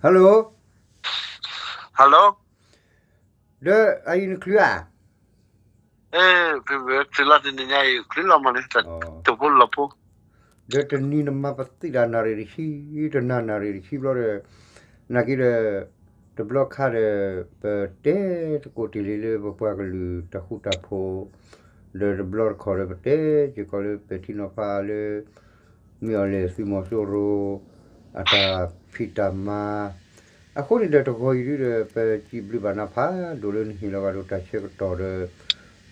Hello, hello, ဒီးအံၤနချုးဧါ, ဖဲချုးလီၤတနံၤညါအံၤ ချုးလီၤမးန့ၣ် တဖိလီၤဖိ, ဒီးတနံၤနမၤပသံၣ်တၢ်နၣ်ရံၣ်တဆံ, တနၣ်နၣ်ရံၣ်တဆံဘျီဒီး, နာ်က့ဒီး, တဘျီခါဒီး, ပတဲသကိးတ့ၢ်လံလၢပပှၤကလုာ်တၢ်ဃူတၢ်ဖိး, ဒီးတဘျီတခီၣ်ဒီးပတဲစ့ၢ်ကီးလၢပဲာ်ထံနီၤဖးလၢ မ့ၢ်အီၤလဲၣ်သုးမီၤစိရိၤ အတၢ်ဖံးတၢ်မၤ, အဃိန့ၣ်ဒီးတဂီၤအံၤဒုဒီး ပစံးဘျုးဘၣ်နၤဖးဒိၣ်လၢနဟ့ၣ်လီၤဂာ်ဒိးတၢ်ဆၢကတီၢ်ဒီး,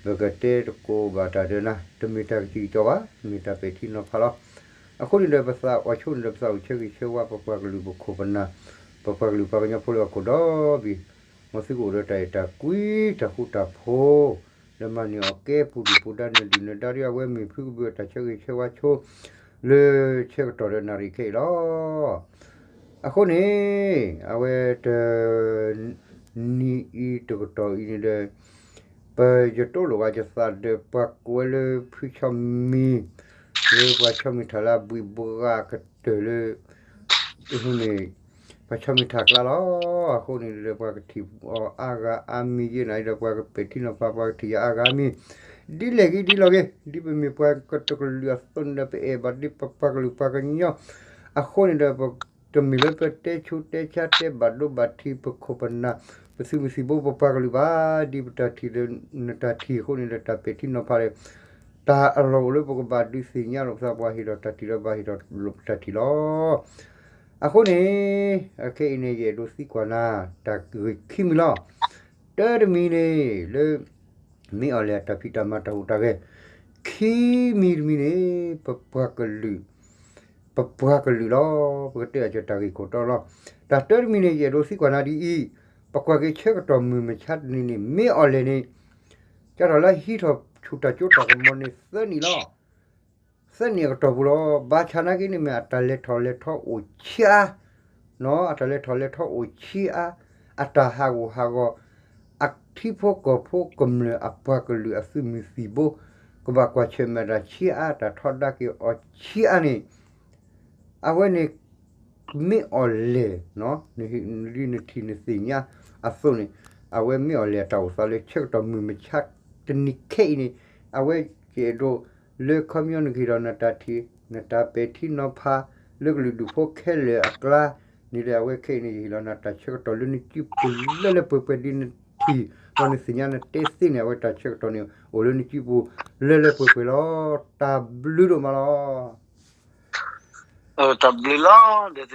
ပကတဲသကိးဘၣ်တၢ်ဒီးနၤ တမ့ၢ်တၢ်ကစံၣ်ကစီၣ်ဘၣ် မ့ၢ်တၢ်ပဲာ်ထံနီၤဖးလီၤ. အဃိန့ၣ်ဒီးပသးအိၣ်ဆိန့ၣ်ဒီးပသးအိၣ်ဆၢဂ့ၤဆၢဝါပပှၤကလုာ်ပခိၣ်ပနၢ်, ပပှၤကလုာ်ပှၤကညီဖိလၢဟီၣ်ခိၣ်ဒီဘ့ၣ်, မ်သုကအိၣ်ဒီးတၢ်အဲၣ်တၢ်ကွံ တၢ်ဃူတၢ်ဖိး, ဒီးမၤန့ၢ်အီၣ်ကဲပူၤဒုၣ်ပူၤဒါနၢၤဒုၣ်နၢၤဒါဒ်အဝဲမ့ၢ်ဖုကဘုးအတၢ်ဆၢဂ့ၤဆၢဝါဆိ လၢဆၢကတီၢ်ဒီးနၣ်ရံၣ်ခဲအံၤလီၤ. အဃိန့ၣ်, အဝဲတ နံၤအံၤတကတီၢ်အံၤန့ၣ်ဒီး, ပယတိလိာ်ဘၣ်ယသးဒီးပှၤကိးဝဲလၢဖုဆီမံၤ, လၢပှၤဆီမံၤထၣ်လၢအဘှံးဘှါကတၢၢ်လၢ န့ၣ်, ပှၤဆီမံၤထၣ်ကျါလီၤ. အဃိန့ၣ်ဒီးပှၤကထံၣ်အီၤအါဂၤအါမံၤယဲၢ်နၤအံၤဒီး ပှၤကပဲာ်ထံနီၤဖး ပှၤကထံၣ်ယၤအါဂၤအါမံၤ, ဒ်လဲၣ်ဂ့ၤဒ်လဲၣ်ဂ့ၤ, ဒ်ပမ့ၢ်ပှၤကတကလုာ်အသိးန့ၣ်ဒီး ပအဲၣ်ဘၣ်ဒ်ပပှၤကလုာ်ပှၤကညီ, အဃိန့ၣ်ဒီး တမ့ၢ်လၢပတဲဆူးတဲဆါတဲဘၣ်ဒိဘၣ်ထံးပခိၣ်ပနၢ်, ပသုးမုၢ်သံၣ်ဘိပပှၤကလုာ်ဘၣ်, ဒ်ပတၢ်ထံၣ်ဒီး နတၢ်ထံၣ်အဃိန့ၣ်ဒီး တၢ်ပဲာ်ထံနီၤဖးဒီး တၢ်အလီၢ်အိၣ်လၢပကဘၣ်ဒုးသ့ၣ်ညါလိာ်ပသး ပှၤဟ့ၣ်ထီၣ်တၢ်ထံၣ်ဒီးဘၣ်ဟ့ၣ်ထီၣ်လိာ်ပတၢ်ထံၣ်လီၤ. အဃိန့ၣ်, အခဲအံၤန့ၣ် ယအဲၣ်ဒိးသံကွၢ်နၤ တၢ်ဂ့ၢ်ခံမံၤလီၤ. တၢတမံၤန့ၣ် လၢ မ့ၢ်အီၤလဲၣ်အတၢ်ဖံးတၢ်မၤတၢ်ဟူးတၢ်ဂဲၤ, ခံမံၤတမံၤန့ၣ် ပပှၤကလုာ်, ပပှၤကလုာ်လီၤ. ပကတဲအီၤကတၢၢ်တၢ်ဂ့ၢ်ခိၣ်တီလီၤ. တၢ်တၢတမံၤန့ၣ် ယအဲၣ်ဒိးသံကွၢ်နၤဒ်အံၤ, ပကွၢ်က့ၤဆၢကတီၢ်မုၢ်မဆါတနံၤန့ၣ် မ့ၢ်အီၤလဲၣ်န့ၣ် ကၢ်ထီၣ်လၢဟံးထီၣ်ဆူၣ်တၢ်စိတၢ်ကမီၤန့ၣ်သၢနံၣ်လီၤ. သၢနံၣ်အကတီၢ်ပူၤလီၤ. ဘၣ်ဆၣ်နာ်က့န့ၣ်မ့ၢ်အတၢ်လဲၤထီၣ်လဲၤထီအိၣ်ဆံးအါ, အတၢ်လဲၤထီၣ်လဲၤထီအိၣ်ဆံးအါ, အတၢ်ဟးဂူာ်ဟးဂီၤ, အထံဖိကီၢ်ဖိကမျၢၢ်အပှၤကလုာ်အသုးမုၢ်သံၣ်ဘိ, ကဘၣ်ကွၢ်ဆၢၣ်မဲာ်တၢ်ဆံးအါ တၢ်ထီဒါက့ၤအီၤဆံးအါန့ၣ် အဝဲန့ၣ် မ့ၢ်အီၤလဲၣ်, ဒ်နထံၣ်နသ့ၣ်ညါအသိးန့ၣ်, အဝဲမ့ၢ်အီၤလဲၣ်အတၢ်အိၣ်သးလၢဆၢကတီၢ်မုၢ်မဆါတနံၤခဲအံၤန့ၣ်, အဝဲယအဲၣ်ဒိးလၢခီပညီနကဟ့ၣ်ဒီး နတၢ်ပဲာ်ထံနီၤဖး လၢကလုာ်ဒူၣ်ဖိခဲလၢာ်အကျါန့ၣ်ဒီး အဝဲခဲအံၤန့ၣ် ယဟ့ၣ်လီၤနၤတၢ်ဆၢကတီၢ်လၢနစုပူၤလၢလၢပှဲၤပှဲၤ ဒ်နထံၣ်ဒီးနသ့ၣ်ညါနတဲသ့န့ၣ် အဝဲတၢ်ဆၢကတီၢ်န့ၣ် အိၣ်လၢနစုပူၤလၢလၢပှဲၤပှဲၤလီၤ. တၢ်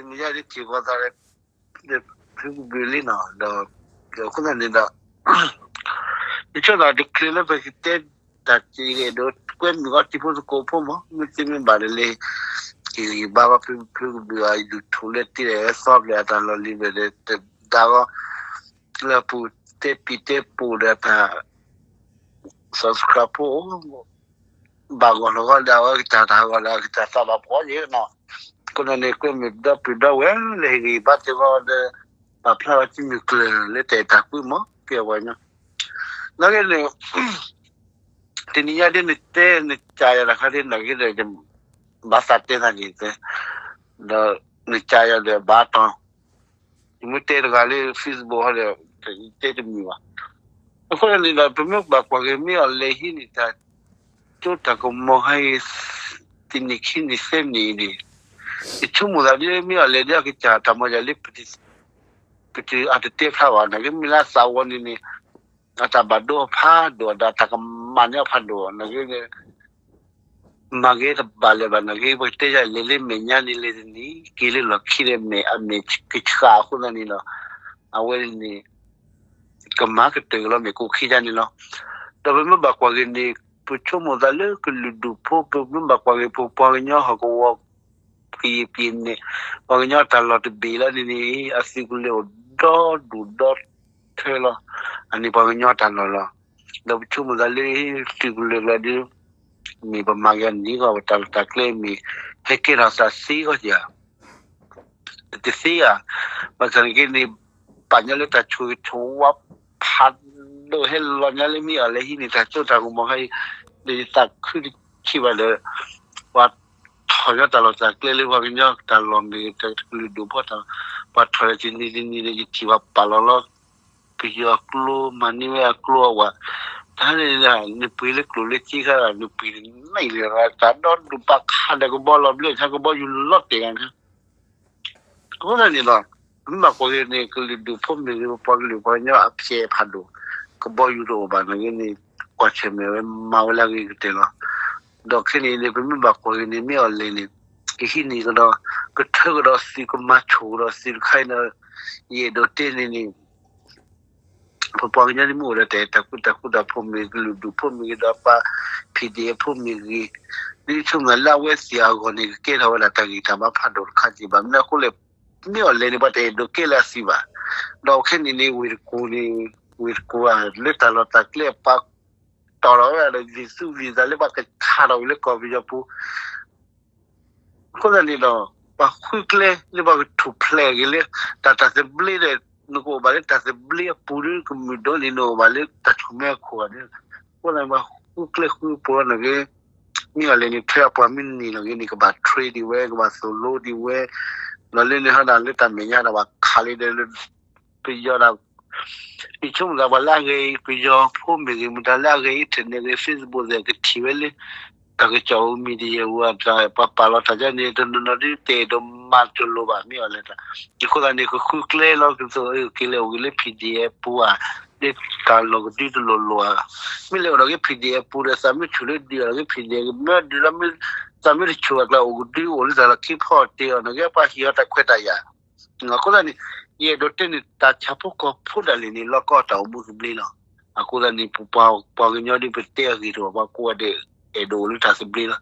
ဘျုးဒိၣ်မးလီၤ. တၢ်ဘျုးလီၤ. ဒီးတနံၤညါဒ်ထံၣ်ပှၤသးဒီး ဒီးဖုကဘုးလံနီၤ, ဒီးအဃိသတးန့ၣ်ဒီး ယဆိကမိၣ်တချုးလၢပကတဲတၢ်က့ၤဒီး ကွဲမုာ်အီၤတံၤဖိသကိးဖိမး မ့ၢ်သ့မ့ၢ်ဘၣ်ဒီးလၢ က့ၤဘါဘၣ်ဖုကဘုးအ YouTube လၢတ့ၢ်ဒီးသီပျဲၢ်အတၢ်လီၢ်လံၤဘၣ်ဒီး တဒါဂီၢ် လၢပူၤတဲပံၤတဲပူၤဒီးတၢ် subscribe ဖိ ဘၣ်ဂီၢ်လီၤဂီၢ်ဒီး အဝဲကစၢ်တၢ်ဟးဂီၤဒီး အကစၢ်သးဘၣ်ဖှီၣ်ယဲနီၤ. အဃိန့ၣ် ကွဲမုာ်ဒီပုၢ်ဒီဝဲၢ်လၢဟ့ၣ်ဂံၢ်ဘါစ့ၢ်ကီးဒီး ပာ်ဖျါဝဲတံၤမုၢ်ကျၢၤလၢတၢ်အဲၣ်တၢ်ကွံမး ကဲဝဲညီ နာ်က့န့ၣ် တနံၤညါဒ်နတဲနကးယၤတခါဒ်နာ်က့ဒီး ဘၣ်သးတဲသးန့ၣ်တဲ ဒီးနကးယၤဒီးဘၣ်တီ ယမ့ၢ်တဲတဂၤလၢ Facebook ဟီဒီး တဲတမုာ်ဘၣ်. အဃိန့ၣ်ဒီး ပမ့ၢ်ဘၣ်ကွၢ်က့ၤမ့ၢ်အီၤလဲၣ်ဟံးန့ၣ် တၢ်စိတၢ်ကမီၤဟဲအံၤ တနံၤခံနံၤသၢနံၤအံၤန့ၣ် ယဆိကမိၣ်သးဒ်မ့ၢ်အီၤလဲၣ်ဒ်အကစၢ်တၢ်မၤယၤလၢ ပတအတတဲဖျါဘၣ် နာ်က့မ့ၢ်လၢအသးဝီန့ၣ်န့ၣ် အတၢ်ဘၣ်ဒိအဖးဒိၣ်ဒီးအတၢ်ကမၣ်န့ၢ်အဖးဒိၣ် နာ်က့ မၤဂ့ၤတဘၣ်လၢၤဘၣ် နာ်က့ ပကတဲယၤလဲၤလၢမဲာ်ညါန့ၣ်လဲၤတနံၤ က့ၤလၢလီၢ်ခံဒီးမဲာ်အမဲာ်ကဆှးအဃိသတးန့ၣ်ဒီး အဝဲန့ၣ် ကမၤကတၢၢ်က့ၤလီၤမဲာ်ကိးခံဒ်န့ၣ်လီၤ. ဒီးပမ့ၢ်ဘၣ်ကွၢ်က့ၤန့ၣ် ပဆိကမိၣ်သးလၢကလုာ်ဒူၣ်ဖိ ပမ့ၢ်ဘၣ်ကွၢ်က့ၤ ပပှၤကညီဟီၣ်ကဝီၤ ကယံာ်ပံၤန့ၣ် ပှၤကညီတၢ်လီၢ်တဘ့ၣ်လၢန့ၣ်န့ၣ် အသုးကလၢၤအိၣ်ဒီဒူၣ်ဒီထၢလီၤ. အန့ၣ်ပှၤကညီတၢ်လီၢ်လီၤ. ဒီးပဆိကမိၣ်သးလၢသုးကလၢၤကျါဒ် မ့ၢ်ပမၤက့ၤန့ၣ်ဂီၢ် ပတၢ်လီၢ်တၢ်ကျဲမ့ၢ် ဟဲကဲထီၣ်သးသ့ဂီၢ်ဧါ တသ့ဧါ. ဘၣ်ဆၣ်နာ်က့န့ၣ် ပာ်ညီလၢတၢ်ဆိၣ်ဂ့ၤဆိၣ်ဝါဖးဒိၣ် ဟဲလီၤညါလၢမ့ၢ်အီၤလဲၣ်ဟံးန့ၣ် တၢ်စိတၢ်ကမီၤဟဲအံၤ ဒီးယသးခုတဆံးဘၣ်ဒီး ပှၤထီၣ်ညီတၢ်လီၢ်တၢ်ကျဲလၢပှၤကညီတၢ်လီၢ်မ့ၢ်ဂ့ၤ တကလုာ်ဒူၣ်ဖိတၢ်လီၢ် ပှၤထီၣ်ဒီးတနံၤတနံၤဒီး ယထံၣ်ပှၤပာ်လီၤလီၤ ပယီၤကျိ မၤန့ၢ်ဝဲအကျိအဝဲ, တၢ်န့ၣ် နပှ့ၤလၢကျိၣ်လၢစ့ခါဒီး နပှ့ၤတန့ၢ်လၢၤ တၢ်ဒီဒူၣ်ဘၣ်ခးဒီးကဘီလီၤဘျၢထါ ကဘီယူၤလီၤတဲာ်ဂၤန့ၣ် အဃိသတးန့ၣ်ဒီး မ့ၢ်ဘၣ်ကွၢ်က့ၤန့ၣ် ကလုာ်ဒူၣ်ဖိမ့ၢ်ဂ့ၤ ပပှၤကလုာ်ပှၤကညီအဖျဲၣ်ဖးဒိၣ် ကဘီယူၤတအိၣ်ဘၣ်နာ်က့န့ၣ် ကွၢ်ဆၢၣ်မဲာ်ဝဲမၤဝဲလၢအဂ့ၤကတၢၢ်လီၤ. ဒီးခဲန့ၣ်န့ၣ် ပမ့ၢ်ဘၣ်ကွၢ်က့ၤန့ၣ် မ့ၢ်အီၤလဲၣ်န့ၣ် ကဟံးန့ၢ်ကဒီး ကထၢကဒီးသုး ကမၤဆူၣ်ကဒီးသုးတခါအံၤဒီး ယအဲၣ်ဒိးတဲန့ၣ်န့ၣ် ပပှၤကညီန့ၣ်မ့ၢ်အိၣ်ဒီးတၢ်အဲၣ်တၢ်ကွံတၢ်ဃူတၢ်ဖိးမ့ၢ်ဂ့ၤ ကလုာ်ဒူၣ်ဖိမ့ၢ်ဂ့ၤ ဒီးပှၤ ဖံးဒ့ဖိမ့ၢ်ဂ့ၤ ဒ်ဆိကမိၣ်လၢအဝဲသ့ၣ်အဂီၢ်န့ၣ် ကကဲထီၣ်ဝဲဒၣ်တၢ်ဂံၢ်တၢ်ဘါဖးဒိၣ်တခါက့ၤဘၣ်. မ့ၢ်အဃိလဲၣ် မ့ၢ်အီၤလဲၣ်န့ၣ် ပှၤတအဲၣ်ဒိးကဲလၢအသံဘၣ်. ဒီးခဲန့ၣ်န့ၣ် ဝ့ၢ်တကူၣ်န့ၣ် ဝ့ၢ်တကူၣ်ဧါ လၢတၢ်လီၢ်တၢ်ကျဲ ပှၤတီၢ်ထီၣ်ဝဲဒၣ်ဒီး ဝံၤသူဝံၤသးလၢပှၤကခးထီၣ်ဝံၤလၢကီၢ်ပယီၤပူၤ အဃိသတးန့ၣ်ဒီး ပှၤဃုကျဲလၢပှၤကထူၣ်ဖျဲးက့ၤလၢ တၢ်တၢ်သဘျ့ဒီး နကအိၣ်ဘၣ်လၢတၢ်သဘျ့အပူၤဒီး ကမုာ်ဒိၣ်န့ၣ် နအိၣ်ဘၣ်လၢတၢ်ဆိၣ်မဲအခိၣ်ဂၤန့ၣ် အဃိသတးန့ၣ် ပှၤဃုကျဲဃုပူၤလီၤနာ်က့ မ့ၢ်အီၤလဲၣ်န့ၣ် ထဲအပှၤမ့ၢ်န့ၢ်လီၤက့ၤန့ၣ် ကဘၣ် train ဒံးဝဲ ကဘၣ်သိၣ်လိဒံးဝဲ ဒီးလၢန့ၣ်ဟီဒီး လၢတၢ်မဲာ်ညါဒီး ပှၤခးလံဒီး ပယီၤဒီး ယဆိကမိၣ်သး ပှၤလၢအဂဲၤအံၤ ပယီၤဖိမ့ၢ်ဂ့ၤ မတၤလၢအဂဲၤ internet ဂ့ၤ Facebook သ့ၣ် ကထံၣ်ဝဲလၢ တၢ်ကစီၣ် media ဝဲ ပှၤပာ်လီၤတၢ်ဒ်န့ၣ် တနီၤနီၤဒ်တအဲၣ်ဒိးမၤတလိၤဘၣ် မ့ၢ်အီၤလဲၣ်တၢ်. အဃိသတးန့ၣ် ကဃုကျဲလီၤကသိး က့ၤလဲၤအိၣ်က့ၤလၢ PDF ပူၤဧါ လၢတၢ်လီၢ်ကဒုတလိၤလိၤဧါ. မ့ၢ်လဲၤအိၣ်ဒီးက့ၤ PDF ပူၤဒီး သးမ့ၢ်ဆူၣ်လၢဒုးအီၤဒီးက့ၤ PDF ကမၢဒုးလီၤ သးမ့ၢ်တဆူၣ်အကျါ အိၣ်ကဒုအိၣ်လၢတၢ်လီၢ်ခံဖီတ့ၢ်အီၤ နာ်က့ပှၤဟံးအီၤတၢ်ခွဲးတၢ်ယာ် အဃိသတးန့ၣ် ယအဲၣ်ဒိးတဲန့ၣ် တၢ်ဆၣ်ဖိကီၢ်ဖိဒၣ်လဲာ်န့ၣ် လီၢ်ကီတၢ်အိၣ်မူသဘျ့လီၤ. အဃိသတးန့ၣ် ပပှၤကညီဒ်ပတဲအဂ့ၢ်တအိၣ် ပှၤကိးဂၤဒဲး အဲၣ်ဒိးအိၣ်လၢတၢ်သဘျ့လီၤ.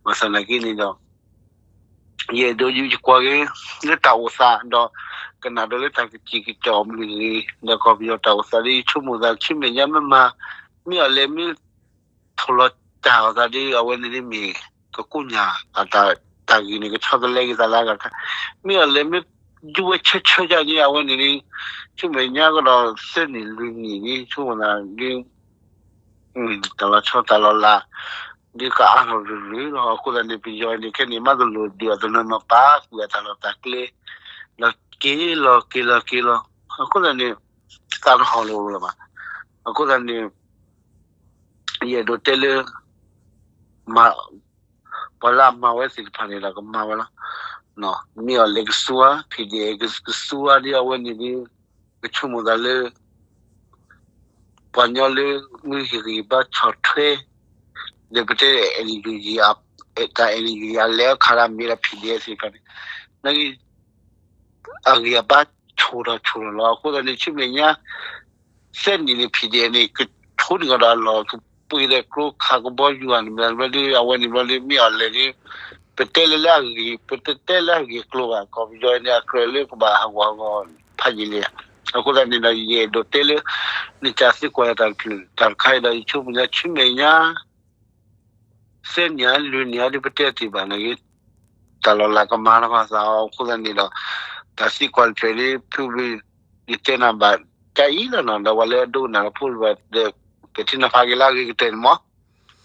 ဘၣ်ဆၣ်နာ်က့န့ၣ်ဒီး ယအဲၣ်ဒိးယကွၢ်က့ၤ လၢတၢ်အိၣ်သးဒီး ကနၣ်ဒီးလၢတၢ်ကစံၣ်ကစီၣ်မ့ၢ်ဂ့ၤ ဒီးကီၢ်ပယီၤတၢ်အိၣ်သးဒီး ယဆိကမိၣ်သး ဆူမဲာ်ညါမ့ၢ်မၤ မ့ၢ်အီၤလဲၣ်မ့ၢ် ထိၣ်လီၤတၢ်အီၤသးဒီး အဝဲန့ၣ်ဒ်မ့ၢ် ကကိညၢ်အတၢ် တၢ်ဂ့ၢ်န့ၣ် ကဆီတလဲက့ၤသးလၢအဂၤတခါ မ့ၢ်အီၤလဲၣ်မ့ၢ် ဒုးဝဲဆၢဆၢဒ်န့ၣ် အဝဲန့ၣ်ဒ် ဆူမဲာ်ညါကဒီး သၢနံၣ်လွံၢ်နံၣ်ဒ် ဆိကမိၣ်သးဒ် တၢ်လီၤဆီတၢ်လီၤလး ဒ်ကအါထီၣ်ရူၤရူၤလီၤ. အဃိသတးန့ၣ် ပယီၤန့ၣ် ခဲန့ၣ် မ့ၢ်တလိၣ်ဒုးအီၤတနီၤနီၤ ပာ်ကွံာ်အတၢ်လီၢ်တၢ်ကျဲ ဒီးက့ၤလီၤက့ၤလီၤက့ၤလီၤ. အဃိသတးန့ၣ် သးတဟီၣ်လီၤလၢၤဘၣ်. အဃိသတးန့ၣ် ယအဲၣ်ဒိးတဲလၢ မၤ ပှၤလၢအမၤဝဲသ့ၣ်တဖၣ်န့ၣ်ဒီးကမၤဝဲလီၤ. မ့ၢ်အီၤလဲၣ်ကစူၤဧါ ဖံးဒ့ၣ် ကစူၤဧါဒ်အဝဲန့ၣ်ဒ် ကဆိကမိၣ်သးလၢ ပှၤကညီလၢ မ့ၢ်ဟ့ၣ်ဂံၢ်ဘါဆီၣ်ထွဲ ဒီးပတဲ NUG တၢ် NUG အလဲၤအခါလၢအမ့ၢ်ဒီး ဖံးဒ့ၣ်သ့ၣ်တဖၣ်န့ၣ် နာ်က့ အဂံၢ်အဘါဆိၣ်ထီၣ်ဆိၣ်ထီၣ်လီၤ. အဃိသတးန့ၣ် ဆူမဲာ်ညါ သၢနံၣ်န့ၣ် ဖံးဒ့ၣ်န့ၣ် ကထိးန့ၢ်ကဒီးအလီၢ် ကပှ့ၤဒီးကျိခးကဘီယူၤဧါန့ၣ် ဘျီဒ်အဝဲန့ၣ် ဘျီဒ် မ့ၢ်အီၤလဲၣ်ဒ် ပတဲလၢလၢအဂ့ၢ် ပတတဲလၢအဂ့ၢ်အကျိၤဘၣ် ကီၢ်ပယီၤန့ၣ် အကြၢးလၢကဘၣ်ဟးဂီၤဟးဂီၤဖးယံာ်လံ. အဃိသတးန့ၣ်ဒီး ယအဲၣ်ဒိးတဲလၢ နတၢ်သံကွၢ်ယၤတၢ်တဖျၢၣ်တၢ်တခါအံၤဒီး ယဆိကမိၣ်ညါ ဆူမဲာ်ညါ သၢနံၣ်ဧါ လွံၢ်နံၣ်ဧါ ဒ်ပတဲတ့ၢ်ဘၣ်နာ်က့ တၢ်လီၤလးကမၤလီၤပသးအီၤ အဃိသတးန့ၣ်ဒီး တၢ်သံကွၢ်တဖျၢၣ်ဒ် ဖုဘ့ၣ် ယတဲနၤဘၣ် တၢ်အံၤလီၤနီၤ ဒီးပှၤလၢအဒိကနၣ်တၢ်ဖိတဖၣ်ဒီး ပဲာ်ထံနီၤဖးက့ၤလၢအဂ့ၤကတၢၢ်န့ၣ်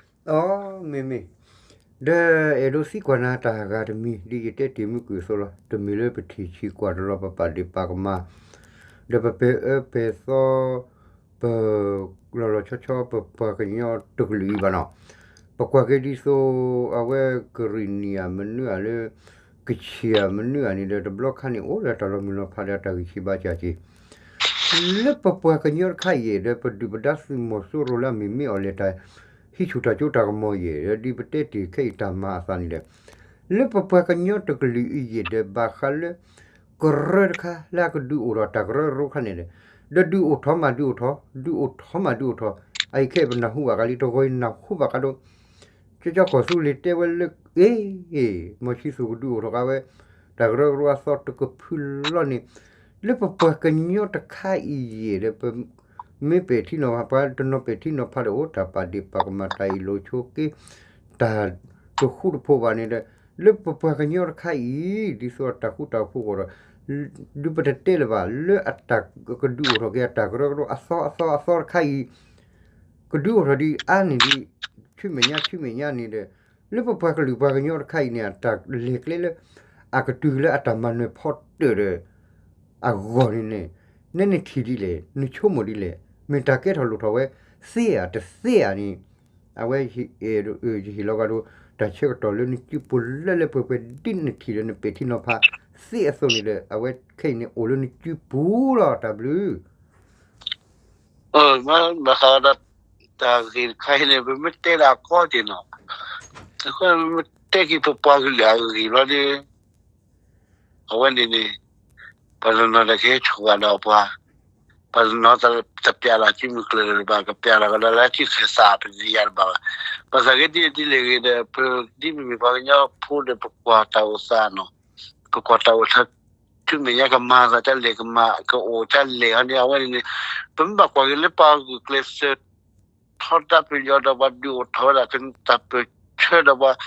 မး အမ့မ့ၢ် ဒီးအဲၣ်ဒိးသံကွၢ်နၤတၢ်ဂၤတမံၤ ဒ်ယတဲတ့ၢ်မုၢ်ကွံာ်အသိးလီၤ. တမ့ၢ်လၢပထံၣ်ဆံးကွၢ်တလီၤ ပပာ်ဒ့ၣ်ပာ်ကမၣ် ဒီးပပဲာ်အၢပဲာ်သီ ပ လီၤလီၤဆီဆီ ပပှၤကညီတကလုာ်အံၤဘၣ်နီၤ. ပကွၢ်က့ၤဒ်သိး အဝဲကရံၣ်နံၣ်ဧါမနုၤဧါလၢ ကဆံးဧါမနုၤဧါန့ၣ်ဒီး တဘျီခါန့ၣ် အိၣ်ဒီးတၢ်လီၤမုၢ်လီၤဖးဒီးတၢ်ဂံၢ်ဆံးဘါစၢ်က့ၤ လၢပပှၤကညီတခါအံၤဒီး ပဒုၣ်ပဒါသုးမီၤစိရိၤလၢအမ့ၢ်မ့ၢ်အီၤလဲၣ်တၢ် ဟံးဆူၣ်တၢ်စိတၢ်ကမီၤအံၤ ဒီးဒ်ပတဲတ့ၢ်ခဲအံၤတၢ်မၤအသးန့ၣ်ဒီး လၢပပှၤကညီတကလုာ်အံၤဒီး ဘၣ်ဃးလၢ ကရၢတခါလၢအကဒုးအိၣ်ထီၣ်တၢ်ကရၢကရိခါန့ၣ်ဒီး ဒီးဒုးအိၣ်ထီၣ်မးဒုးအိၣ်ထီၣ် ဒုးအိၣ်ထီၣ်မးဒုးအိၣ်ထီၣ် အအံၤခဲအံၤပနၢ်ဟူဘၣ်ဃးလံ တဂီၤအံၤနၢ်ဟူဘၣ်ဃးဒီး ကၠီကၠီကီၢ်သူလ့ၤတဲဝဲလၢ အ့ မီၤဆံသူၣ်ကဒုးအိၣ်ထီၣ်ဃာ်ဝဲ တၢ်ကရၢကရိအသီတကဖုလီၤန့ၣ် လၢပပှၤကညီတခါအံၤယဲၢ်ဒီး ပမ့ၢ်ပဲာ်ထံနီၤဖး ပှၤတနီၤပဲာ်ထံနီၤဖးဒီးအိၣ် တၢ်ပာ်ဒ့ၣ်ပာ်ကမၣ်တၢ်အ့ၣ်လိာ်ဆိးက့ တၢ်တဃူတဖိးဘၣ်န့ၣ်ဒီး လၢပပှၤကညီတခါအံၤ ဒ်သိးတၢ်ဃူတၢ်ဖိးအဂီၢ်ဒီး ဒုးပတတဲလၢၤဘၣ် လၢအတၢ်ကဒုးအိၣ်ထီၣ်က့ၤအတၢ်ကရၢကရိအသီအသီအသီတခါအံၤ ကဒုးအိၣ်ထီၣ်ဒ်အါန့ၢ်ဒ် ဆူမဲာ်ညါဆူမဲာ်ညါန့ၣ်ဒီး လၢပပှၤကလုာ်ပှၤကညီတခါအံၤန့ၣ် အတၢ်လဲၤကျဲလၢ အကတုၤလၢအတၢ်မၤနၢၤဖီတၢၣ်ဒီး အဂီၢ်န့ၣ်န့ၣ် နဲနထံၣ်ဒ်လဲၣ် နဆိကမိၣ်ဒ်လဲၣ် မ့ၢ်တၢ်ကဲထီၣ်လိၣ်ထီၣ်ဝဲ သ့ဧါတသ့ဧါန့ၣ် အဝဲ ယဟ့ၣ်လီၤဂာ်ဒိ တၢ်ဆၢကတီၢ်လၢနစုပူၤလၢလၢပှဲၤပှဲၤ ဒ်နထံၣ်လၢနပဲာ်ထံနီၤဖး သ့အသိးန့ၣ်ဒီး အဝဲခဲအံၤန့ၣ်အိၣ်လၢနစုပူၤလီၤ တၢ်ဘျုး ဘၣ်ဃးဒီး တၢ်ဂ့ၢ်တခါအံၤန့ၣ် ပမ့ၢ်တဲဒၣ်အကီက့ၤနီၤ, အဃိမ့ၢ်တဲက့ၤပပှၤကလုာ်အဂ့ၢ်ဘျီဒီး အဝဲန့ၣ်န့ၣ် ပှၤတနီၤတကဟဲဆိၣ်ဂၤဒီးပှၤ, ပှၤတနီၤတပျးလီၤစုမုၢ်ကျၢၢ်တဘၣ် ကပျးလီၤကဒီးလၢစုခၢၣ်စးပတယၤတဘၣ်ဘၣ်. ဘၣ်ဆၣ်က့ဒ်လဲၣ်ဂ့ၤဒီး ပဒ်မ့မ့ၢ်ပှၤကညီဖိဒီး ပကွၢ်တၢ်အိၣ်သးနီၤ, ပကွၢ်တၢ်အိၣ်သး ဆူမဲာ်ညါကမၤသးဒ်လဲၣ် ကမၤကအိၣ်ဒ်လဲၣ်ဟီန့ၣ် အဝဲန့ၣ်န့ၣ် ပမ့ၢ်ဘၣ်ကွၢ်က့ၤလၢပှၤဂုာ်ကျဲးစၢးထီဒါပယီၤဒီးပှၤဒုးအိၣ်ထီၣ်ဝဲဒၣ်တၢ်ပၢၢ်ဆၢဒီးပှၤ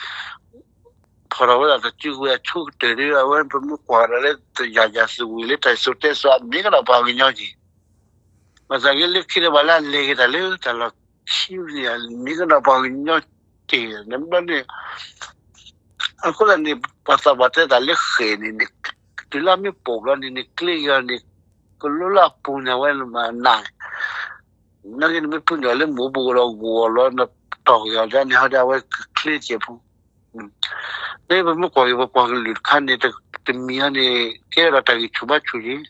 ဖီၣ်ထီၣ်ဝဲဒၣ်တၢ်စုကဝဲၤအဆိကတၢၢ်ဒီး အဝဲပမ့ၢ်ကွၢ်ကဒီးလၢတၢ်ယၤယၤသဝံၤလၢတၢ်စိၤတဲစိၤအမ့ၢ်ကဒီးပှၤကညီက့ၤ ဘၣ်ဆၣ်က့လၢခံဒီးပှၤလၢအလဲၤက့ၤတၢ်လၢတၢ်လီၢ်ခံန့ၣ် မ့ၢ်ကဒီးပှၤကညီက့ၤ နဘျီန့ၣ် အဃိသတးန့ၣ် ပှၤသးပှၢ်တဲတၢ်လၢဃဲၣ်န့ၣ်န့ၣ် တုၤလၢအမ့ၢ်ပိာ်ဘျီန့ၣ်န့ၣ် ကျ့က့ၤအီၤန့ၣ် ကလိလၢအပူၤန့ၣ် အဝဲမၤနး နာ်က့နမ့ၢ်ပှ့ၤန့ၢ်အီၤလၢမူးပူၤဒီးဂီၤလီၤ နတီၢ်က့ၤအီၤဒ်န့ၣ်ဟီဒီး အဝဲကချ့စဲးဖိ လၢပမ့ၢ်ကွၢ်က့ၤပပှၤကလုာ်တခါန့ၣ် တမံၤဟီန့ၣ် ကဲထီၣ်တၢ်ဂံၢ်ဆူၣ်ဘါဆူၣ်က့ၤ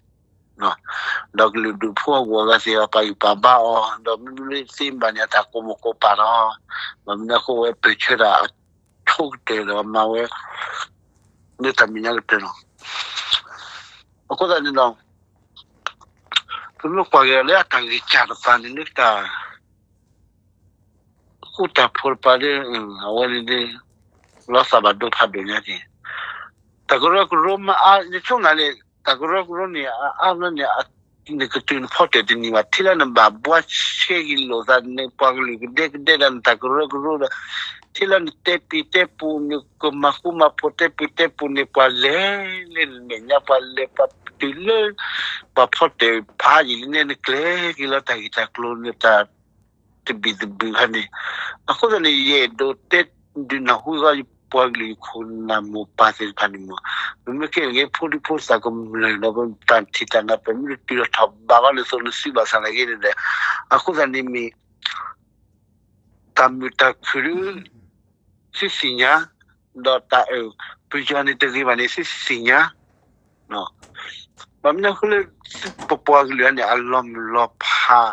ဒီးကလုာ်ဒူၣ်ဖိအဂီၢ်အဂၤသ့ၣ်အပာ်ဂံၢ်ပာ်ဘါအီၤ ဒီးမ့မ့ၢ်သ့မ့ၢ်ဘၣ်န့ၣ် အတၢ်ကိးမကိးပာ်ဒီး ဘၣ်မနုၤအဃိဝဲပၢၢ်ဆၢတၢ်အဆိကတၢၢ်ဒီးမၤဝဲ လၢတၢ်မဲာ်ညါကတၢၢ်လီၤ. အဃိသတးန့ၣ်ဒီး ပမ့ၢ်ကွၢ်က့ၤလၢအတၢ်ဂ့ၢ်စၢ်တဖၣ်န့ၣ် လၢတၢ် ဃူတၢ်ဖိးတပၤဒီး အဝဲန့ၣ်ဒီး လီၤသးဘၣ်ဒိဖးဒိၣ်ညါက့ၤ တၢ်ကရၢကရိမ့ၢ်အါ ယဆိကမိၣ်န့ၣ် တၢ်ကရၢကရိန့ၣ် အအါဘျီန့ၣ် နကတုၤနဖီတၢၣ်တန့ၢ်ဘၣ် ထဲလၢနဘၣ်ဘှါဆှဲက့ၤလိာ်သး နပှၤကလုာ်ကဒဲကဒဲဒီးနတၢ်ကရၢကရိဒီး ထဲလၢနတဲပံၤတဲပူၤ နကမၤဃူမၤဖိးတဲပံၤတဲပူၤန့ၣ် ပှၤလဲၤလၢနမဲာ်ညါ ပှၤလဲၤပှၤတုၤလၢ ပှၤဖီတၢၣ်ဖးယံာ်လံန့ၣ် နကျဲၤက့ၤလီၤတၢ်ဂ့ၢ်တၢ်ကျိၤန့ၣ် တၢ် တဘံၣ်တဘုၣ်ခါန့ၣ် အဃိသတးန့ၣ် ယအဲၣ်ဒိးတဲဒုးနၢ်ဟူဃီ ယပှၤကလုာ်ယခိၣ်နၢ်မိၢ်ပၢ်သ့ၣ်တဖၣ်န့ၣ်မ့ၢ် ပမ့ၢ်ကဲက့ၤဖိဒံဖိသၣ်ကမျၢၢ်ဒီး ပတၢ်ထံၣ်တၢ်နၢ်ပၢၢ်မ့ၢ်တတုၤထီၣ်ထီၣ်ဘးဘၣ်န့ၣ် သိးနစုဘၣ်ဆၣ်သနာ်က့န့ၣ်ဒီး အဃိသတးန့ၣ်မ့ၢ် တၢ်မုာ်တၢ်ခုၣ်ဒုး သုသ့ၣ်ညါ ဒီးတၢ်အၢၣ် ပယီၤန့ၣ်တဂ့ၤဘၣ်န့ၣ် သုသ့ၣ်ညါ ဘၣ်မနုၤအဃိလၢ ပပှၤကလုာ်န့ၣ် အလီၤမုၢ်လီၤဖး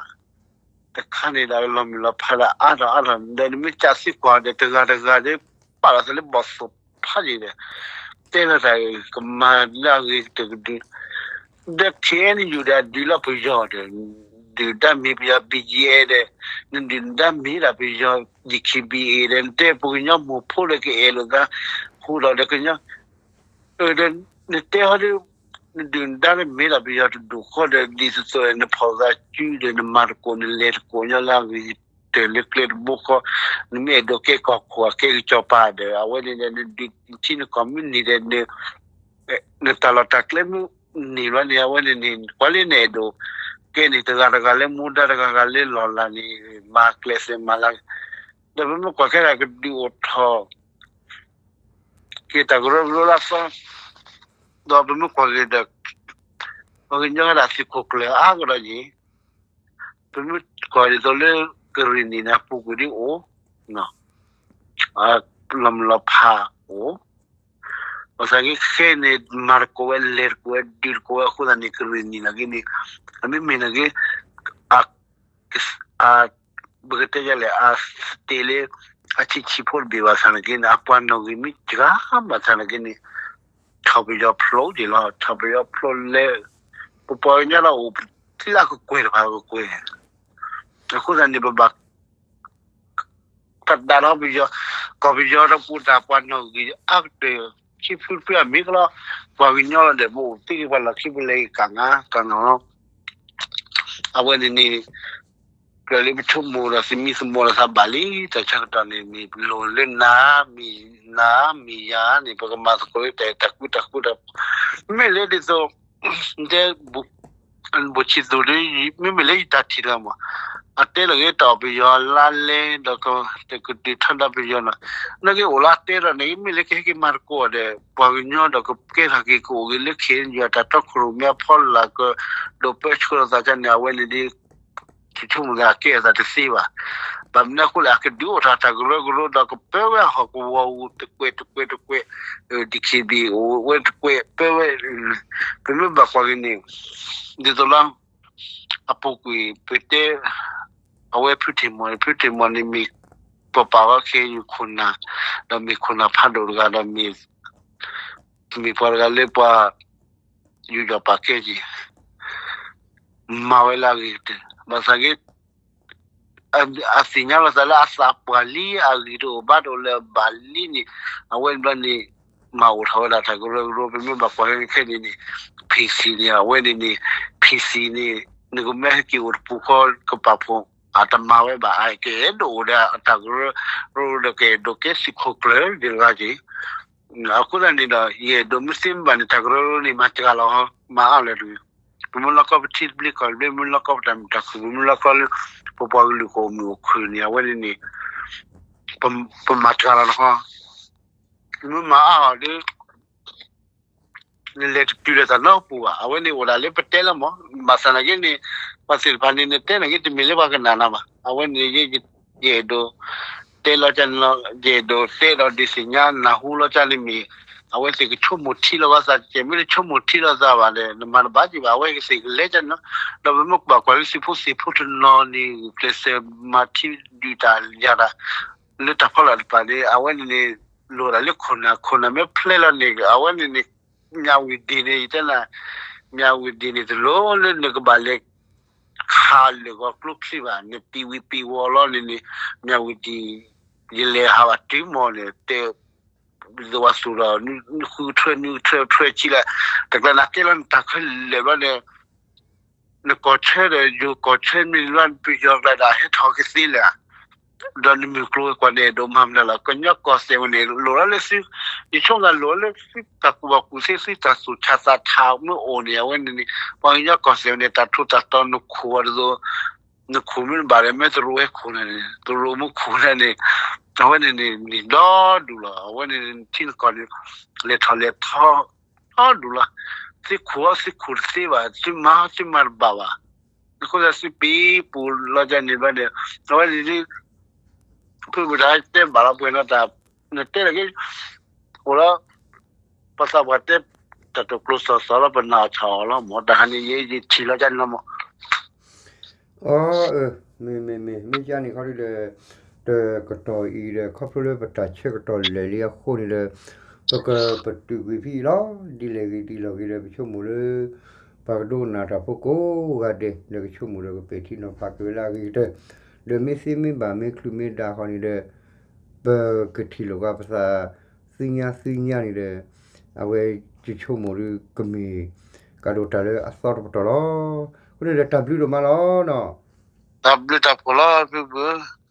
တခါန့ၣ်ဒီး အလီၤမုၢ်လီၤဖးဒီးအါထီၣ်အါထီၣ် ဒီးနမ့ၢ်ကးသံကွၢ်ဒီး တဂၤတဂၤဒီး ပာ်လီၤသးလၢဘီၣ်သိၣ်ဖးယံာ်ဒီး တဲလီၤတၢ်ကမၤလၢအဂ့ၤကတၢၢ်ကဒုး ဒီး ခ့ၣ်အဲၣ်ယူၣ် ဒီးအဒုးလီၤပယီၤဒီး ဒုၣ်ဒါမ့ၢ်ပယီၤ ဘံယဲဒီး နဒုၣ်ဒါမ့ၢ်ဒၣ်ပယီၤ ဒံၣ်ခံဘံအ့ဒီး နတဲပှၤကညီမိၢ်ဖိဒီးကအဲၣ်လိာ်သး ဟူးဒီးဒီးကညီ ဒီး နတဲဟီဒီး နဒုၣ်နဒါလၢမ့ၢ်ဒၣ်ပယီၤတဒူၣ်ဃီဒီး ဒ်သိးသိးနဖီၣ်သးစုဒီး နမၤသကိးနလဲၤသကိးညီလၢအဂ့ၤကတၢၢ်လၢကျဲတဘိဃီ နမ့ၢ်အဲၣ်ဒိးကဲကီၢ်ခိၣ်အကဲကစီၤပၤဒီး အဝဲန့ၣ်ဒီး နဒုးထံနကီၢ်မ့ၢ်န့ၢ်ဒီး နတၢ်လီၢ်တၢ်ကျဲမ့ၢ်န့ၢ်ဘျီန့ၣ် အဝဲန့ၣ်န့ၣ် ကွၢ်လၢနအဲၣ်ဒိး ကဲန့ၣ် တဂၤတဂၤလၢမူဒါတဂၤဂၤလၢလီၢ်လၤန့ၣ် မၤကျဲးစၢးမၤလၤ ဒီးပမ့ၢ်ကွၢ်ခဲဒၣ်ကဒုးအိၣ်ထီၣ် က့ၤတၢ်ကရၢကရိလၢအသီ ဒီးပမ့ၢ်ကွၢ်က့ၤဒီး ပှၤကညီဒၣ်သုးခိၣ်ကျၢၢ်အါကဒီးယံၤ ပမ့ၢ်ကွၢ်ဒ်သိးလၢ ကရ့ၣ်နံၣ်န့ၣ် အပူၤကွံာ်ဒ်အိၣ် လီၤမုၢ်လီၤဖးအိၣ် ဘၣ်ဆၣ်က့ခဲအံၤန့ၣ် မၤသကိးဝဲ လဲၤသကိးဝဲ ဒုးသကိးဝဲအဃိသတးန့ၣ် ကရ့ၣ်နံၣ်နာ်က့န့ၣ် အမ့မ့ၢ်နာ်က့ အ ပကတဲယလဲၣ် အ state လၢ အဆံးဆံးဖိတဘ့ၣ်ဘၣ်ဆၣ်နာ်က့န့ၣ် အပှၤနီၣ်ဂံၢ်မ့ၢ်စှၤဘၣ်ဆၣ်နာ်က့န့ၣ် ထီၣ်ပယီၤဖျိက့ၤလီၤ ထီၣ်ပယီၤဖျိလဲၤ ပပှၤကညီလၢအိၣ်လၢအကကွဲၢ်တဖၣ်ကကွဲၢ် အဃိသတးန့ၣ် ပဘၣ် ပဒၣ်ထီၣ်ပယီၤ ကီၢ်ပယီၤဒီးပူၤတၢ်ပှၤနီၣ်ဂံၢ်အါကတၢၢ် ခံဖုတဖုအမ့ၢ်ကလီၤ ပှၤကညီလီၤဒီး ပအိၣ်သ့ပှၤလီၢ်ခံပလဲၤကၣ်ငါ ကၣ်ငါလီၤ အဝဲန့ၣ်န့ၣ် ကြၢးလၢပဆိကမိၣ်ဒီးသမံသမိးလီၤသးဘၣ်လံ တၢ်ဆၢကတီၢ်န့ၣ် မ့ၢ်လိၣ်လၢနၤ မ့ၢ်နၤ မ့ၢ်ယၤန့ၣ် ပကမၤသကိးလၢတၢ်အဲၣ်တၢ်ကွံတၢ်ဃူတၢ်ဖိး မ့မ့ၢ်လၢဒ်သိး တဲ ဘိၣ်ဆံသူးဒီး မ့မ့ၢ်လၢယတၢ်ထံၣ်တဂၤမး အတဲလီၤက့ၤတၢ်အီၣ်ပယီၤလါလဲဒီး တကဒုးထီဒါပယီၤနီၤ, နာ်က့အိၣ်လၢအတဲဒီးန့ၣ် မ့ၢ်လၢကဟဲက့ၤမၤသကိးဒီး ပှၤကညီဒီးကကဲထီၣ်က့ၤ ကအိၣ်က့ၤလၢခဲအံၤ ယွၤတၢ်တီခိၣ်ရိၣ်မဲအဖီလာ် ကဒိးပၢဆှၢလိာ်သးန့ၣ် အဝဲန့ၣ်ဒ် ဆိကမိၣ်သးကဲအသးတသ့ဘၣ်. ဘၣ်မနုၤအဃိလဲၣ် အကဒုးအိၣ်ထီၣ်တၢ်ကရၢကရိဒီး ကပၢဝဲအဟီၣ်ကဝီၤဧိၤ တကွဲးတကွဲးတကွဲး, DKBA အိၣ်ဝဲတကွဲး ပၢဝဲ, ပမ့ၢ်ဘၣ်ကွၢ်က့ၤန့ၣ် ဒ်သိးလၢ အပူၤကွံာ်ပတဲ အဝဲဖုထံးမီၢ်န့ၣ် ဖုထံးမီၢ်န့ၣ်မ့ၢ် ပပာ်ဝဲခဲအံၤခိၣ်နၢ်, ဒီးမ့ၢ်ခိၣ်နၢ်ဖးဒိၣ်တဂၤဒီး မ့ၢ်ပှၤတဂၤလၢပှၤ ယူးယီၣ်ပာ်ကဲက့ၤ မၤဝဲလၢအဂ့ၤကတၢၢ် ဘၣ်ဆၣ်က့ အသ့ၣ်ညါလီၤသးလၢအသးပှၢ်လံအဂ့ၢ်တအိၣ်ဘၣ်တအိၣ်လၢၤဘၣ်လံန့ၣ် အဝဲန့ၣ်ဘျီန့ၣ် မၤအိၣ်ထီၣ်ဝဲဒၣ်တၢ်ကရၢကရိ ပမ့ၢ်ဘၣ်ကွၢ်ခဲန့ၣ်န့ၣ် PC န့ၣ် အဝဲန့ၣ်န့ၣ် PC န့ၣ် နကမ့ၢ်ဟဲက့ၤအိၣ်တပူၤဃီ ကပာ်ဖှိၣ် အတမၤဝဲဘၣ် အကအဲၣ်ဒိးအိၣ်ဒီးအတၢ်ကရၢကရိဒီး ကအဲၣ်ဒိးကဲသုးခိၣ်ကျၢၢ်ဒ်တဂၤက့ၤ အဃိသတးန့ၣ်ဒီး ယအဲၣ်ဒိးမ့ၢ်သ့မ့ၢ်ဘၣ်န့ၣ် တၢ်ကရၢကရိန့ၣ် မၤစှၤလီၤ မၤအါလၢၤတဂ့ၤ. ပမ့ၢ်လီၢ်ကီၢ်ပထံတဘျ့ကီၢ်တဘျ့ မ့ၢ်လီၢ်ကီၢ်ပတၢ်မုာ်တၢ်ခုၣ် ပမ့ၢ်လီၢ်ကီၢ်လၢ ပပှၤကလုာ်ကအိၣ်မုာ်အိၣ်ခုၣ်န့ၣ် အဝဲန့ၣ်န့ၣ် ပမၤစှၤလီၤတခီ မ့ၢ်မၤအါအီၤဒီး နလဲၤတတုၤလၢတၢ်နီတပူၤဘၣ်. အဝဲန့ၣ်အိၣ်ဒၣ်လၢပတဲလီၤမး ဘၣ်ဆၣ်သနာ်က့န့ၣ် ပှၤသ့ၣ်တဖၣ်န့ၣ် နတဲန့ၣ်က့ တမ့ၢ်လၢပှၤကနၣ်နၤဘၣ်. အဝဲန့ၣ် ယအဲၣ်ဒိး တဲလီၤကန့ၣ်လီၤ ယအဲၣ်ဒိးတဲဒီးဒုးသ့ၣ်ညါနၢ်ဟူလီၤကန့ၣ်မ့ၢ် အဝဲသ့ၣ်ကဆိကမိၣ်ထံလီၤပှၤသး တကဲမ့ၢ်နဆိကမိၣ်ထံလီၤသးဘၣ်ဒီး နမၤတဘၣ်က့ၤဘၣ် အဝဲကသ့ၣ်ကလဲၤကန့ၣ်လီၤ. ဒီးပမ့ၢ်ကွၢ်ကွၢ်လၢသုးဖိသံၣ်ဖိတနီၤန့ၣ် ကျဲးစၢးမၤထံဒုးတၢ်ယၤတၢ် လၢတၢ်ဖီလာ်တဖၣ်န့ၣ် အဝဲန့ၣ်န့ၣ် လိၣ်ဒၣ်လၢခိၣ်နၢ် ခိၣ်နၢ်မ့ၢ်ဖျဲလီၤန့ၣ် အဝဲန့ၣ်န့ၣ် မၠးဝံၤဒ်န့ၣ် ယတဲနၤ မၠးဝံၤဒ်န့ၣ် တလိၣ်လၢနကဘၣ်လဲၤ ခးလၢာ်ဂီၤကျိချံဘၣ် နပံးဝံၤပံးဝီၤလီၤန့ၣ်န့ၣ် မၠးဝံၤဒ် ယလဲၤဟးဘၣ်တုၤမီၢ်န့ၣ် တဲ သဝါသူၣ်ဒီး နဃုကထွဲ နဃုကထွဲ ထွဲဆံလၢ တကျါနၤကဲလီၤနတၢ်ခဲလၢာ်ဘျီန့ၣ် နကီၢ်ဆၢဒီးယိၤကီၢ်ဆၢမ့ၢ်လီၤ ပယီၤကျါဒီးဟဲထီၣ်ကသ့လၢာ် ဒီးနမုၢ်ကျိၤဝဲၤကွာ်န့ၣ် ဒိးမၤမနုၤလီၤ ကညီကီၢ်စဲၣ်ဝဲန့ၣ် လိၣ်လီၤလၢသု ယဆိကမိၣ်လိၣ်လၢသုတၢ်ကူၣ်ဘၣ်ကူၣ်သ့ သုတၢ်သူၣ်ဆးသးဆးမ့ၢ်အိၣ်န့ၣ် အဝဲန့ၣ်န့ၣ် ပှၤကညီကီၢ်စဲၣ်ဝဲန့ၣ် တၢ်ထူးတၢ်တီၤနခိၣ်ဝဲဒ်သိး နခိၣ်မ့ၢ်တဘၣ်ဒီး မ့ၢ်တရူးဟဲခိၣ်န့ၣ် တရူးမ့ၢ်ခိၣ်န့ၣ်န့ၣ် အဝဲန့ၣ်န့ၣ် န့ၣ်ဒီဒူၣ်လီၤ အဝဲန့ၣ်ထံနကီၢ်န့ၣ် လဲၤထီၣ်လဲၤထီ ထီဒူၣ်လီၤ သုခိၣ်အီၤသုခိၣ်တသ့ဘၣ် သုမၤအီၤသုမၤတဘၣ်ဘၣ် အဃိသတးသုပံၤပူၤလီၤကန့ၣ်ဘျီန့ၣ် အဝဲန့ၣ်ဒ် ဖုပူၤတၢ်တဲဘၣ်လီၤပှဲၤနီၤတၢ် နတဲလီၤက့ၤ အိၣ်လီၤ ပှၤသးပှၢ်တဲ တၢ်တိာ်ကျိၤစီၤစီၤလီၤ ပနာ်အီၤဆၣ်အီၤလီၤ မ့ၢ်တၢ်ဟါန့ၣ် ယဲယထံၣ်လီၤကန့ၣ်လီၤမး အ မ့ၢ် မ့ၢ် မ့ၢ် မ့ၢ်ကန့ၣ်ခီဒ်ဒီး တကတီၢ်အံၤဒီး ခီဖျိလၢပတၢ်ဆၢကတီၢ်လဲၤလံအဃိန့ၣ်ဒီး ပကပတုာ်ကွံာ်ဖဲအံၤလီၤ. ဒ်လဲၣ်ဂ့ၤဒ်လဲၣ်ဂ့ၤဒီး ပဆိကမိၣ်လၢ ပှၤကဒိကနၣ်တၢ်ဖိကိးဂၤဒဲး ဒီးကဆိကမိၣ်ဒီးကပဲာ်ထံနီၤဖးက့ၤဝဲလၢအဂ့ၤကတၢၢ် ဒီးမ့ၢ်သ့မ့ၢ်ဘၣ်မ့ၢ်ချုးမ့ၢ်ဒါဃီန့ၣ်ဒီး ပကထံၣ်လိာ်က့ၤပသး သ့ၣ်ညါသ့ၣ်ညါန့ၣ်ဒီး အဝဲယဆိကမိၣ်ဒီးကမ့ၢ် ကးဒိၣ်တၢ်လၢအသီတပတီၢ်လီၤ. အဃိန့ၣ်ဒီးတၢ်ဘျုးဒိၣ်မးလီၤနီၤ. တၢ်ဘျုးတၢ်ဖှိၣ်လီၤ ဖုပူၤ